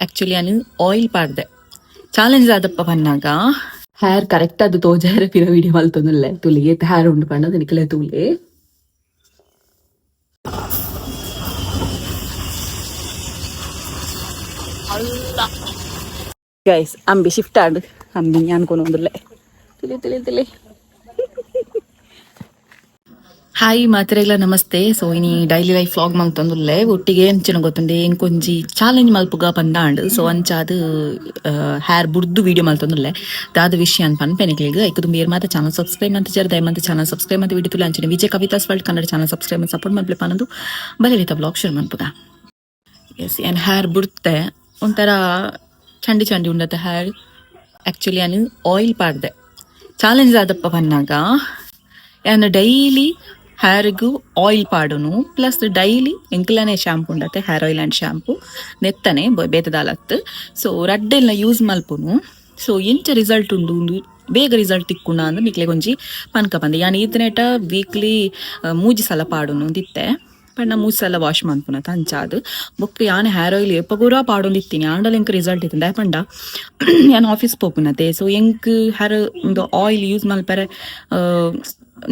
Actually ನಾನು oil ಪಾಡ್ದೆ. Challenge ಆದಪ್ಪ ಪನ್ನಾಗ ಹೇರ್ ಕರೆಕ್ಟ್ ಅದು ತೋಜಾರೆ ಪಿರ ವಿಡಿಯೋ ಮಲ್ತೊಂದುಲ್ಲೆ. ತುಲಿ ಏತ್ ಹೇರ್ ಉಂಡು ಪಂಡ ನಿಕಲೆ ತೂಲೆ. ಗೈಸ್, ಅಂಬಿ ಶಿಫ್ಟ್ ಆಂಡ್. ಅಂಬಿ ಅನ್ಕೊಂಡೊಂದುಲ್ಲೆ. ತುಲಿ ತುಲಿ ತುಲಿ. ಹಾಯ್ ಮಾತ್ರೆಗ್ಲ ನಮಸ್ತೆ. ಸೊ ಇನಿ daily life vlog ಮಲ್ತೊಂದುಲ್ಲೆ. ಒಟ್ಟಿಗೆ ಅಂಚಿನ ಗೊತ್ತುಂಡೆ, ಎಂಕೊಂಜಿ ಚಾಲೆಂಜ್ ಮಲ್ಪುಗ ಪಂದಾಂಡ್. ಸೊ ಅಂಚಾದ್ ಹೇರ್ ಬುಡ್ದು ವಿಡಿಯೋ ಮಲ್ತೊಂದುಲ್ಲೆ. ದಾದ ವಿಷಯ ಅನ್ ಪನ್ಪೆ ನಿಕ್ಲೆಗ್. ಐಕ್ ದುಂಬು ಏರ್ ಮಾತ ಚಾನಲ್ ಸಬ್ಸ್ಕ್ರೈಬ್ ಮಂತಿಜರ್, ದಯಮಂತ ಚಾನಲ್ ಸಬ್ಸ್ಕ್ರೈಬ್ ಮಂತ್ ವಿಡಿಯೋ ತುಲೆ. ಅಂಚನೆ Vijay Kavita's world Kannada channel subscribe support ಮಲ್ಪಲೆ ಪನೊಂದು ಬಲೆಲಿತ ವ್ಲಾಗ್ ಶುರು ಮನ್ಪುಗ. ಎಸ್, ಏನ್ ಹೇರ್ ಬುಡ್ತೆ, ಒಂಥರ ಚಂಡಿ ಚಂಡಿ ಉಂಡತೆ ಹೇರ್. ಆಕ್ಚುಲಿ ನಾನು ಆಯಿಲ್ ಪಾಡ್ದೆ. ಚಾಲೆಂಜ್ ಆದಪ್ಪ ಪನ್ನಾಗ ಯಾನ್ ಡೈಲಿ ಹೇರ್ಗು ಆಯಿಲ್ ಪಾಡುನು, ಪ್ಲಸ್ ಡೈಲಿ ಎಂಕ್ಲನೆ ಶಾಂಪು ಉಂಡತೆ, hair oil and shampoo ನೆತ್ತನೆ ಬೇತದಾಲತ್ತು. ಸೊ ರಡ್ಡೆಲ್ಲ ಯೂಸ್ ಮಲ್ಪುನು. ಸೊ ಎಂಚ ರಿಸಲ್ಟ್ ಉಂಡು ಉಂದು, ಬೇಗ ರಿಸಲ್ಟ್ ತಿಕ್ಕುಂಡ ಅಂದ್ ನಿಕ್ಲೆಗ್ ಒಂಜಿ ಪನ್ಕ ಪಂದ್. ಯಾನ್ ಈತನೇಟ ವೀಕ್ಲಿ ಮೂಜಿ ಸಲ ಪಾಡುನು ದಿತ್ತೆ ಪಂಡ ಮೂಜಿ ಸಲ ವಾಶ್ ಮನ್ಪುನತ ಅಂಚಾದ್. ಬೊಕ್ಕ ಯಾನ್ ಹೇರ್ ಆಯಿಲ್ ಏಪಗೂರ ಪಾಡೊಂದಿತ್ತೀನಿ, ಆಂಡಲ ಎಂಕ್ ರಿಸಲ್ಟ್ ಇತ್ತುಂಡ. ಪಂಡ ಯಾನ್ ಆಫೀಸ್ ಪೋಪುನತೆ. ಸೊ ಎಂಕ್ ಹೇರ್ ಉಂದು ಆಯಿಲ್ ಯೂಸ್ ಮಲ್ಪರೆ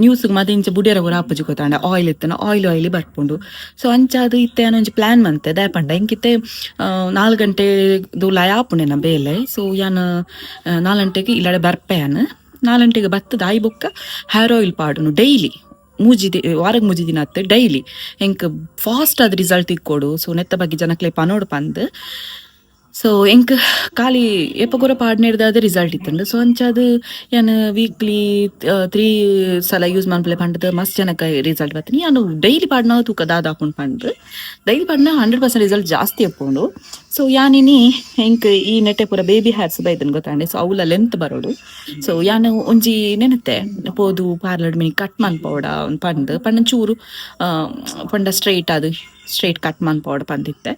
ನ್ಯೂಸ್ ಮಾತ ಇಂಚ ಬುಡಿಯರ ಪೂರ ಆಪುಜಿ ಗೊತ್ತಾಂಡ. ಆಯಿಲ್ ಇತ್ತನ ಆಯಿಲ್ ಆಯಿಲ್ ಬರ್ಪುಂಡು. ಸೊ ಅಂಚಾದ್ ಇತ್ತೆ ಯಾನ್ ಒಂಜಿ ಪ್ಲಾನ್ ಮಂತೆ. ದಾಯೆ ಪಂಡ ಎಂಕಿತ್ತೆ 4 ಗಂಟೆ ದುಲಾಯ ಆಪುಂಡು ಎನ್ನ ಬೇಲೆ. ಸೊ ಯಾನ್ 4 ಗಂಟೆಗೆ ಇಲ್ಲಡೆ ಬರ್ಪೆ. ಯಾನ್ 4 ಗಂಟೆಗೆ ಬತ್ತದ ಆಯಿ ಬೊಕ್ಕ ಹೇರ್ ಆಯಿಲ್ ಪಾಡುನು ಡೈಲಿ. ಮೂಜಿ ವಾರಗ್ 3 ದಿನ ಅತ್ತೆ, ಡೈಲಿ. ಎಂಕ್ ಫಾಸ್ಟ್ ಆದ್ ರಿಸಲ್ಟ್ ತಿಕ್ಕೊಡು. ಸೊ ನೆತ್ತ ಬಗ್ಗೆ ಜನಕ್ಲೆ ಪನೋಡು ಪಂದ್. ಸೊ ಎಂಕ್ ಖಾಲಿ ಏಪಗೂರ ಪಾಡ್ನೆರ್ದಾದ್ ರಿಸಲ್ಟ್ ಇತ್ತುಂಡು. ಸೊ ಅಂಚಾದ್ ಯಾನ್ ವೀಕ್ಲಿ 3 ಸಲ ಯೂಸ್ ಮನ್ಪುಲೆ ಪಂಡದ್ ಮಸ್ತ್ ಜನಕ ರಿಸಲ್ಟ್ ಬತ್ತಿನಿ. ಯಾನ್ ಡೈಲಿ ಪಾಡ್ನ ತೂಕ ದಾದ ಆಪುಂಡು ಪಂದ್. ಡೈಲಿ ಪಾಡ್ನ 100% ರಿಸಲ್ಟ್ ಜಾಸ್ತಿ ಆಪುಂಡು. ಸೊ ಯಾನಿನಿ ಎಂಕ್ ಈ ನೆಟ್ಟೆ ಪೂರ ಬೇಬಿ ಹೇರ್ಸ್ ಬೈದನ್ ಗೊತ್ತಾಂಡೆ. ಸೊ ಅವುಲ ಲೆಂತ್ ಬರೋಡು. ಸೊ ಯಾನ್ ಒಂಜಿ ನೆನತೆ ಪೋದು parlour mini cut ಮನ್ಪೋಡ ಪಂದ್ ಪಂಡ ಚೂರು ಪಂಡ ಸ್ಟ್ರೈಟ್ ಅದು ಸ್ಟ್ರೈಟ್ ಕಟ್ ಮನ್ಪೋಡ ಪಂದಿತ್ತೆ.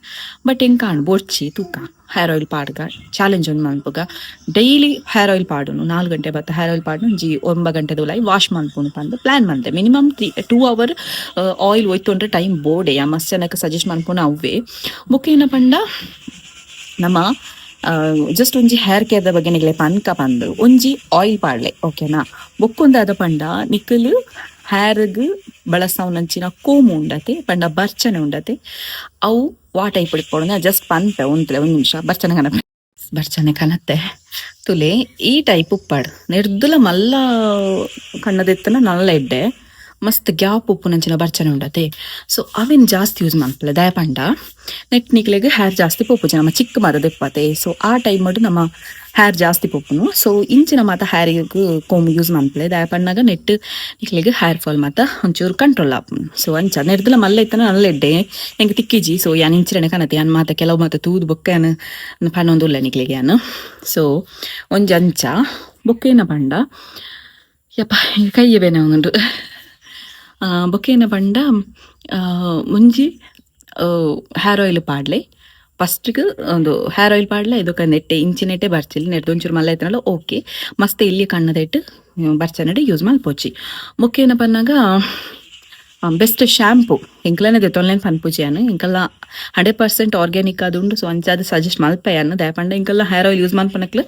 ಬಟ್ ಎಂಕ್ ಆಂಡ್ ಬೊಡ್ಚಿ, ತೂಕ ಹೇರ್ ಆಯಿಲ್ ಪಾಡ್ಗ ಚಾಲೆಂಜ್ ಒಂದು ಮನ್ಪುಗ. Daily hair oil ಪಾಡುನು. 4 ಗಂಟೆ ಬತ್ತ ಹೇರ್ ಆಯಿಲ್ ಪಾಡುನು, ಒಂಜಿ 9 ಗಂಟೆದ ವಾಶ್ ಮನ್ಪುನು ಪಂದ್ ಪ್ಲಾನ್ ಮಂತೆ. Minimum 3 2 hour oil ಒಯ್ತೊಂಡ್ರೆ time ಬೋಡೆ. ಆ ಮಸ್ತ್ ಜನಕ್ಕೆ ಸಜೆಸ್ಟ್ ಮನ್ಪುನ ಅವ್ವೆ. ಬೊಕ್ಕ ಏನ ಪಂಡ ನಮ್ಮ ಜಸ್ಟ್ ಒಂಜಿ ಹೇರ್ ಕೇರ್ದ ಬಗ್ಗೆ ನಿಗ್ಲೆ ಪನ್ಕ ಪಂದ್. ಒಂಜಿ ಆಯಿಲ್ ಪಾಡ್ಲೆ, ಓಕೆನಾ? ಬೊಕ್ಕೊಂದಾದ ಪಂಡ ನಿಕಲ್ ಹೇರ್ಗ್ ಬಳಸವನಂಚಿನ ಕೋಮು ಉಂಡತೆ, ಪಂಡ ಬರ್ಚನೆ ಉಂಡತೆ, ಅವು ವಾ ಟೈಪ್ ಇಟ್ಕೊಡು ಜಸ್ಟ್ ಪನ್ಪೆ. ಉಂತ್ಲೆ ಒಂದ್ ನಿಮಿಷ. ಬರ್ಚನೆ ಕನ, ಬರ್ಚನೆ ಕನತ್ತೆ ತುಲೆ. ಈ ಟೈಪ್ ಉಪ್ಪಾಡು ನೆರ್ದುಲ ಮಲ್ಲ ಕಣ್ಣದೆತ್ತನ ನಲ್ಲ ಎಡ್ಡೆ. ಮಸ್ತ್ ಗ್ಯಾಪ್ ಉಪ್ಪುನಂಚಿನ ಬರ್ಚನೆ ಉಂಡತೆ, ಸೊ ಅವೆನ್ ಜಾಸ್ತಿ ಯೂಸ್ ಮನ್ಪುಲೆ. ದಾಯ ಪಂಡ ನೆಟ್ ನಿಕ್ಲೆಗ್ ಹೇರ್ ಜಾಸ್ತಿ ಪೋಪುಜಿ. ನಮ್ಮ ಚಿಕ್ಕ ಮಾತ ದೆಪ್ಪತೆ. ಸೊ ಆ ಟೈಮ್ ನಮ್ಮ ಹೇರ್ ಜಾಸ್ತಿ ಪೋಪುನು. ಸೊ ಇಂಚಿನ ಮಾತ ಹೇರ್ ಕೋಮ್ ಯೂಸ್ ಮನ್ಪುಲೆ. ದಾಯ ಪಣ್ಣಾಗ ನೆಟ್ ನಿಕ್ಲೆಗ್ ಹೇರ್ ಫಾಲ್ ಮಾತ ಒಂಚೂರು ಕಂಟ್ರೋಲ್ ಆಪುಂಡು. ಸೊ ಅಂಚ ನೆರ್ದುಲ ಮಲ್ಲ ಇತ್ತನ ನಲ್ಲ ಎಡ್ಡೆ. ಎಂಕ್ ತಿಕ್ಕಿಜಿ. ಸೊ ಯಾನ್ ಇಂಚಿರನೆ ಕನತೆ. ಯಾನ್ ಮಾತ ಕೆಲವು ಮಾತ ತೂದು ಬೊಕ್ಕ ಯಾನ್ ಪನೊಂದುಲ್ಲ ನಿಕ್ಲೆಗ್ ಯಾನ್. ಸೊ ಒಂಜಿ ಅಂಚ. ಬೊಕ್ಕ ಏನ ಪಂಡ, ಯಪ್ಪ ಕೈಯೆ ಬೇನೆ ಉಂಡು. ಬೊಕ್ಕ ಏನ ಪಂಡ ಒಂಜಿ ಹೇರ್ ಆಯಿಲ್ ಪಾಡ್ಲೆ. ಫಸ್ಟ್ಗೆ ಒಂದು ಹೇರ್ ಆಯಿಲ್ ಪಾಡ್ಲೆ. ಇದಕ್ಕೆ ನೆಟ್ಟೆ ಇಂಚಿ ನೆಟ್ಟೆ ಬರ್ಚಿಲ್ಲ. ನೆಟ್ದು ಒಂಚೂರು ಮಲ್ಲ ಐತನಲ್ಲ, ಓಕೆ. ಮಸ್ತ್ ಇಲ್ಲಿ ಕಣ್ಣದೆಟ್ಟು ಬರ್ಚನೆಡ್ ಯೂಸ್ ಮಲ್ಪೊಚ್ಚಿ. ಬೊಕ್ಕ ಏನ ಪನ್ನಾಗ ಬೆಸ್ಟ್ ಶಾಂಪು ಎಂಕ್ಲನೆ ದೆತ್ತೊನ್ಲೇನ್ ಪನ್ಪುಜಿ ಯಾನ್. ಎಂಕಲ್ಲ 100% ಆರ್ಗ್ಯಾನಿಕ್ ಆದುಂಡು. ಸೊ ಅಂಚಾದ್ ಸಜೆಸ್ಟ್ ಮಲ್ಪೆ ಯಾನ್. ದಾಯೆ ಪಂಡ ಎಂಕಲ್ಲ hair oil use ಮನ್ಪುನಕ್ಲು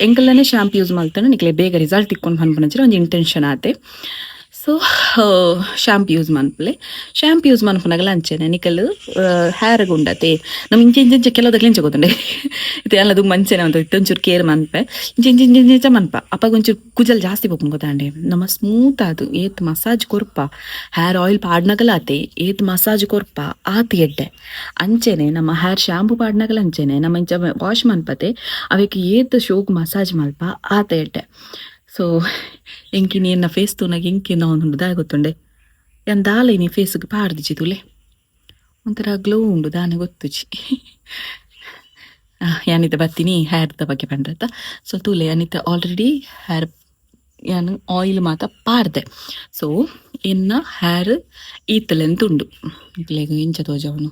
ಎಂಕಲ್ಲನೆ shampoo use ಮಲ್ತಂಡ ನಿಕ್ಲೆ ಬೇಗ ರಿಸಲ್ಟ್ ತಿಕ್ಕೊಂಡು ಪನ್ಪುನಂಚಿನ ಒಂಜಿ ಇಂಟೆನ್ಷನ್ ಆತೆ. So shampoo use ಮನ್ಪುಲೆ. Shampoo use ಮನ್ಪುನಾಗಲ ಅಂಚೆನೆ ನಿಕಲ್ ಹೇರ್ ಉಂಡತೆ. ನಮ್ ಇಂಚೆ ಇಂಚೆ ಇಂಚೆ ಕೆಲವುದಕ್ಲೆ ಇಂಚ ಗೊತ್ತುಂಡೆ. ಇತ್ತೆ ಅದು ಮಂಚೆನೆ ಅಂತ ಇತ್ತೆ ಒಂಚೂರು ಕೇರ್ ಮನ್ಪೆ. ಇಂಚೆ ಇಂಚೆ ಇಂಚೆ ಇಂಚೆ ಮನ್ಪ ಅಪ್ಪಾಗ ಒಂಚೂರು ಕುಜಲ್ ಜಾಸ್ತಿ ಪೋಪುಂಡು ಗೊತ್ತಾಂಡೆ. ನಮ್ಮ ಸ್ಮೂತ್ ಅದು ಏತ್ ಮಸಾಜ್ ಕೊರ್ಪ, ಹೇರ್ ಆಯಿಲ್ ಪಾಡ್ನಗಲ ಆತೆ ಏತ್ ಮಸಾಜ್ ಕೊರ್ಪ ಆತ್ ಎಡ್ಡೆ. ಅಂಚೆನೆ ನಮ್ಮ ಹೇರ್ ಶಾಂಪು ಪಾಡ್ನಗಲ ಅಂಚೆನೆ ನಮ್ಮ ಇಂಚ ವಾಶ್ ಮನ್ಪತೆ, ಅವೆಕ್ ಏತ್ ಶೋಕ್ ಮಸಾಜ್ ಮಲ್ಪ ಆತ ಎಡ್ಡೆ. ಸೊ ಎಂಕಿನಿ ಎನ್ನ ಫೇಸ್ ತೂನಾಗ ಎಂಕಿನ ಉಂಡು ದಾಯ ಗೊತ್ತುಂಡೆ. ಯಾನ್ ದಾಲ ಇನಿ ಫೇಸ್ಗೆ ಪಾಡ್ದಿಜಿ. ತುಲೆ, ಒಂಥರ ಗ್ಲೋ ಉಂಡು ದಾನೆ ಗೊತ್ತುಜಿ. ಯಾನಿತ ಬತ್ತೀನಿ ಹೇರ್ದ ಬಗ್ಗೆ ಪಂಡ್ರತ. ಸೊ ತೂಲೆ, ಯಾನಿತ ಆಲ್ರೆಡಿ ಹೇರ್ ಯಾನ್ ಆಯಿಲ್ ಮಾತ ಪಾಡ್ದೆ. ಸೊ ಎನ್ನ ಹೇರ್ ಈತ್ ಲೆಂತ್ ಉಂಡು. ನಿಕ್ಲೆಗ್ ಎಂಚ ತೋಜವನು,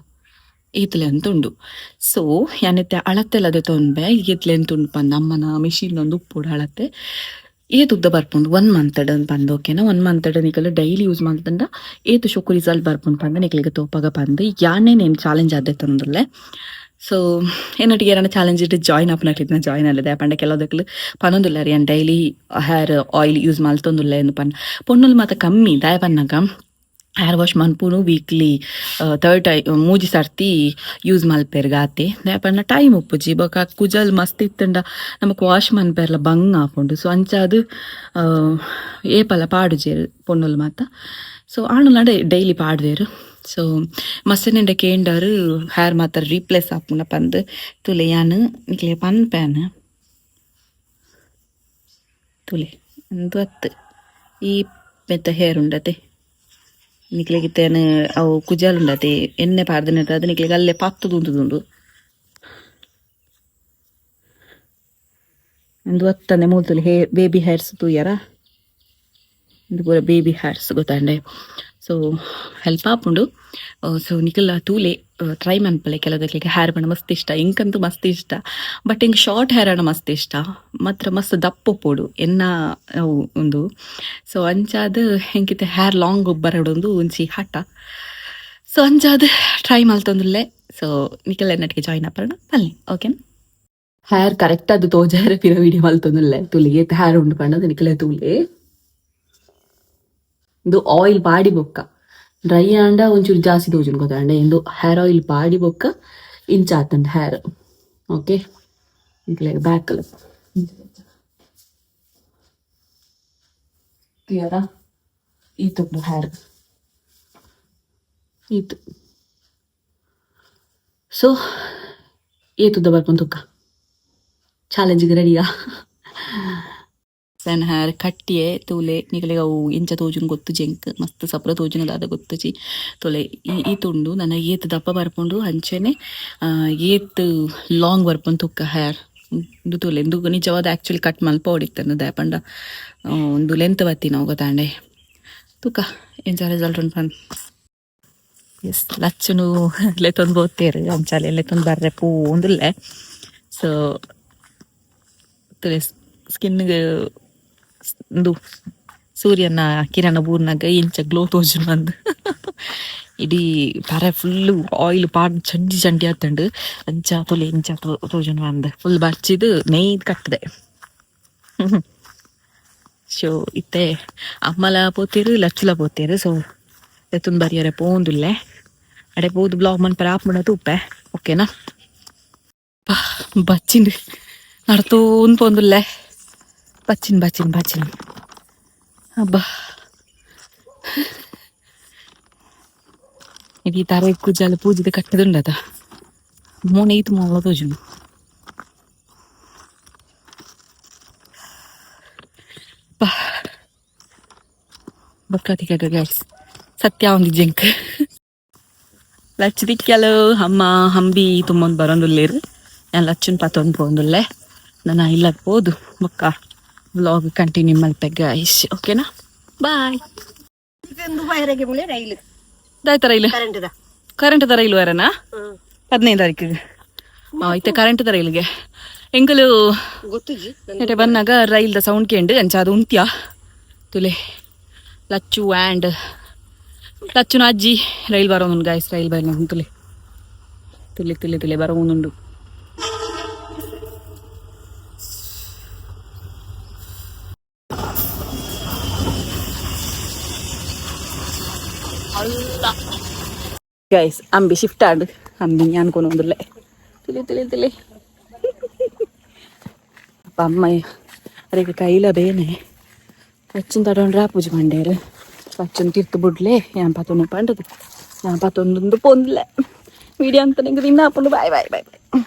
ಈತ್ ಲೆಂತ್ ಉಂಡು. ಸೊ ಯಾನಿತ್ತೆ ಅಳತೆಲ್ಲ ದೆತೊನ್ಬೆ ಏತ್ ಲೆಂತ್ ಉಂಡು ಪಂದ್. ಅಮ್ಮನ ಮಿಷಿನ್ ಒಂದು ಉಪ್ಪುಡು ಅಳತೆ ಏತ್ ಉದ್ದ ಬರ್ಪುಂಡು ಒನ್ ಮಂತ್ ಪಂದ್, ಓಕೆನಾ? ಒನ್ ಮಂತ್ ನಿಕಲ್ ಡೈಲಿ ಯೂಸ್ ಮಲ್ತಂಡ ಏತ್ ಶೋಕು ರಿಸಲ್ಟ್ ಬರ್ಪುಂಡು ಪಂದ್ ನಿಕ್ಲೆಗ್ ತೋಪಾಗ ಪಂದ್ ಯಾನೇ ನೇನ್ ಚಾಲೆಂಜ್ ಆದ್ ದೆತ್ತೊಂದುಲ್ಲೆ. ಸೊ ಎನ್ನೊಟ್ಟಿಗೆ ಏನಾರ ಚಾಲೆಂಜ್ ಇಟ್ಟು ಜಾಯ್ನ್ ಆಪುನಕ್ಲಿತ್ನ ಜಾಯ್ನ್ ಅಲ್ಲದೆ ಪಂಡ ಕೆಲವುದಕ್ಲು ಪನೊಂದುಲ್ಲಾರ ಯಾನ್ daily hair oil use ಮಲ್ತೊಂದುಲ್ಲೆ ಎಂದು ಪನ್ ಪೊಣ್ಣುಲು ಮಾತ ಕಮ್ಮಿ ದಾಯ ಪನ್ನಗ ಹೇರ್ ವಾಶ್ ಮನ್ಪುನು ವೀಕ್ಲಿ ಥರ್ಡ್ ಟೈ ಮೂಜಿ ಸರ್ತಿ ಯೂಸ್ ಮಲ್ಪೆರ್ ಗಾತೆ ದಾಯ ಪಂಡ ಟೈಮ್ ಉಪ್ಪುಜಿ ಬೊಕ ಕುಜಲ್ ಮಸ್ತ್ ಇತ್ತಂಡ ನಮಕ್ ವಾಶ್ ಮನ್ಪೆರ್ಲ ಬಂಗ್ ಆಪುಂಡು. ಸೊ ಅಂಚಾದ್ ಏಪಲ ಪಾಡುಜೆರ್ ಪೊಣ್ಣುಲು ಮಾತ. ಸೊ ಆಣುಲಾಂಡ ಡೈಲಿ ಪಾಡ್ವೆರ್. ಸೊ ಮಸ್ತ್ ಕೇಂಡಾರು ಹೇರ್ ಮಾತ ರೀಪ್ಲೇಸ್ ಆಪುಂಡ ಪಂದ್ ತೂಲೆ ಯಾನ್ ನಿಕ್ಲೆ ಪನ್ಪೇನ್ ತೂಲೆ ಉಂದು ಅತ್ತ್ ಈ ಮೆತ್ತ ಹೇರ್ ಉಂಡತೆ ನಿಕ್ಲೆಗ್ ಇತ್ತೆ ಅವು ಕುಜಲ್ ಉಂಡತೆ ಎಣ್ಣೆ ಪಾಡ್ದಿನ ಅದು ನಿಕ್ಲೆಗ್ ಅಲ್ಲೇ ಪತ್ತುದು ಉಂತುದುಂಡು ಉಂದು ಅತ್ತಂದೆ ಮೂಲು ತೂಲೆ ಹೇರ್ ಬೇಬಿ ಹೇರ್ಸ್ ತೂಯರಾ ಉಂದು ಪೂರ ಬೇಬಿ ಹೇರ್ಸ್ ಗೊತ್ತಾಂಡೆ. ಸೊ ಹೆಲ್ಪ್ ಆಪುಂಡು. ಸೊ ನಿಕಲ್ಲ ತೂಲೆ ಟ್ರೈ ಮನ್ಪಲೆ ಕೆಲವುದಕ್ಲೆಗ್ ಹೇರ್ ಪಂಡ ಮಸ್ತ್ ಇಷ್ಟ ಎಂಕಂತೂ ಮಸ್ತ್ ಇಷ್ಟ ಬಟ್ ಎಂಕ್ ಶಾರ್ಟ್ ಹೇರ್ ಆಂಡ ಮಸ್ತ್ ಇಷ್ಟ ಮಾತ್ರ ಮಸ್ತ್ ದಪ್ಪ ಉಪ್ಪೊಡು ಎನ್ನ ಉಂದು. ಸೊ ಅಂಚಾದ್ ಎಂಕಿತ್ತೆ ಹೇರ್ ಲಾಂಗ್ ಬರೊಡೊಂದು ಒಂಜಿ ಹಠ. ಸೊ ಅಂಚಾದ್ ಟ್ರೈ ಮಲ್ತೊಂದುಲ್ಲೆ. ಸೊ ನಿಕಲ್ ಎನ್ನೊಟ್ಟಿಗೆ ಜಾಯಿನ್ ಆಪರಣ ಪನ್ಲೆ ಓಕೆನಾ. ಹೇರ್ ಕರೆಕ್ಟ್ ಆದ್ ತೋಜಾರೆ ಪಿರ ವಿಡಿಯೋ ಮಲ್ತೊಂದುಲ್ಲೆ ತೂಲೆ ಏತ್ ಹೇರ್ ಉಂಡು ಪಂಡ ನಿಕಲೆ ತೂಲೆ ಇಂದು ಆಯಿಲ್ ಪಾಡಿ ಬೊಕ್ಕ ಡ್ರೈ ಆಂಡ ಒಂಚೂರು ಜಾಸ್ತಿ ತೋಜುಂಡು ಗೊತ್ತಾಂಡ ಇಂದು ಹೇರ್ ಆಯಿಲ್ ಪಾಡಿ ಬೊಕ್ಕ ಇಂಚ ಆತುಂಡು ಹೇರ್. ಓಕೆ ನಿಕ್ಲೆಗ್ ಬ್ಯಾಕ್ ತೂಯರಾ ಈತುಂಡು ಹೇರ್ ಈತ್. ಸೊ ಏತುದ್ದ ಬರ್ಪುಂಡು ತುಕ್ಕ ಚಾಲೆಂಜ್ಗ್ ರೆಡಿಯಾ. ಸಣ್ಣ ಹೇರ್ ಕಟ್ಟಿಯೆ ತೂಲೆ ನಿಕಲೆಗ್ ಅವು ಎಂಚ ತೋಜುಂಡು ಗೊತ್ತುಜಿ ಎಂಕ್ ಮಸ್ತ್ ಸಪ್ರ ತೋಜುನ ದಾದ ಗೊತ್ತುಜಿ ತೂಲೆ ಈತ್ ಉಂಡು ನನ ಏತ್ ದಪ್ಪ ಬರ್ಪುಂಡು ಅಂಚನೆ ಏತ್ ಲಾಂಗ್ ಬರ್ಪುಂಡು ತುಕ್ಕ ಹೇರ್ ಉಂದು ತೂಲೆ ಇಂದು ನಿಜವಾದ ಆಕ್ಚುಲಿ ಕಟ್ ಮಲ್ಪೊಡಿತ್ತಂದು ದಾಯೆ ಪಂಡ ಉಂದು ಲೆಂತ್ ಬತ್ತಿನವು ಗೊತ್ತಾಂಡೆ ತುಕ ಎಂಚ ರಿಸಲ್ಟ್ ಉಂಡು ಪಂದ್. ಎಸ್ ಲಚ್ಚುನು ಲೆತ್ತೊಂದು ಪೋತೇರು ಅಂಚಾಲೆ ಲೆತ್ತೊಂದು ಬರ್ರೆ ಪೂಂದುಲ್ಲೆ. ಸೊ ತೂಲೆ ಸ್ಕಿನ್ ಉಂದು ಸೂರ್ಯನ ಕಿರಣ ಬೂರ್ನಗ ಇಂಚ ಗ್ಲೋ ತೋಜುಂಡು ಪಂದ್ ಇಡೀ ತರೆ ಫುಲ್ ಆಯಿಲ್ ಪಾಡ್ ಚಂಡಿ ಚಂಡಿ ಆತುಂಡು ಅಂಚ ತೂಲೆ ಇಂಚ ತೋಜುಂಡು ಪಂದ್ ಫುಲ್ ಬರ್ಚಿದ್ ನೇಯ್ದ್ ಕಟ್ಟುದೆ. ಸೊ ಇತ್ತೆ ಅಮ್ಮಲ ಪೋತೆರ್ ಲಚ್ಚುಲ ಪೋತೆರ್. ಸೊ ಲೆತ್ತೊಂದು ಬರಿಯರೆ ಪೋವೊಂದುಲ್ಲೆ ಅಡೆ ಪೋದು ಬ್ಲಾಗ್ ಮನ್ಪೆರೆ ಆಪುಂಡ ತೂಪೆ ಓಕೆನಾ. ಬಚ್ಚಿಂಡ್ ನಡತೊಂದು ಪೋವೊಂದುಲ್ಲೆ ಬಚ್ಚಿನ್ ಬಚ್ಚಿನ್ ಬಚ್ಚಿನ್ ಅಬ್ಬಾ ಇಡೀ ತರೆ ಕುಜಲ್ ಪೂಜಿದ್ ಕಟ್ಟುದುಂಡತ ಮೋನೆ ಈತ್ ಮಲ್ಲ ತೋಜುಂಡು. ಬಾ ಬೊಕ್ಕ ತಿಕ್ಕಗ ಗೈಸ್ ಸತ್ಯ ಒಂದಿಜ್ಜಿ ಎಂಕ್ ಲಚ್ಚು ತಿಕ್ಕ್ಯಲು ಅಮ್ಮ ಅಂಬಿ ತುಂಬೊಂದು ಬರೊಂದುಲ್ಲೆರ್ ಯಾನ್ ಲಚ್ಚುನ್ ಪತೊಂದು ಪೋವೊಂದುಲ್ಲೆ ನನ ಇಲ್ಲಗ್ ಪೋದು ಬೊಕ್ಕ ವ್ಲಾಗ್ ಕಂಟಿನ್ಯೂ ಮಲ್ಪೆ ಗೈಸ್ ಓಕೆನಾ ಬಾಯ್. ದಾಯ್ತ ರೈಲು ಕರೆಂಟ್ ದ ರೈಲು ವರನಾ 15 ತಾರೀಕಿಗೆ ಇತ್ತೆ ಕರೆಂಟ್ ದ ರೈಲ್ಗೆ ಎಂಕುಲು ನೆಟೆ ಬನ್ನಗ ರೈಲ್ದ ಸೌಂಡ್ ಕೇಂಡು ಅಂಚ ಅದು ಉಂತ್ಯ ತುಲೆ ಲಚ್ಚು ಆ್ಯಂಡ್ ಲಚ್ಚುನ ಅಜ್ಜಿ ರೈಲ್ ಬರೋನುಂಡು ಗಾಯ್ಸ್ ರೈಲ್ ಬರೋನು ತುಲೆ ತುಲೆ ತುಲೆ ತುಲೆ ಬರೋನುಂಡು. ಗೈಸ್ ಅಂಬಿ ಶಿಫ್ಟ್ ಆಂಡ್ ಅಂಬಿ ಅನ್ಕೊಂಡೊಂದುಲ್ಲೆ ತುಲೆ ತುಲೆ ತುಲೆ ಅಪ್ಪ ಅಮ್ಮ ಅರೆಗ್ ಕೈಲ ಬೇನೆ ಲಚ್ಚುನ್ ತಡೊಂಡ್ರ ಪೂಜೆ ಮಂಡೇರು ಲಚ್ಚುನ್ ತಿರ್ತು ಬುಡ್ಲೆ ಯಾನ್ ಪತೊಂದು ಪಂಡದು ಯಾನ್ ಪತೊಂದು ಪೊಂದ್ಲೆ ವಿಡಿಯೋ ಅಂತ ನಿಂಗೆ ದಿನ ಹಾಪುಂಡು ಬಾಯ್ ಬಾಯ್ ಬಾಯ್ ಬಾಯ್.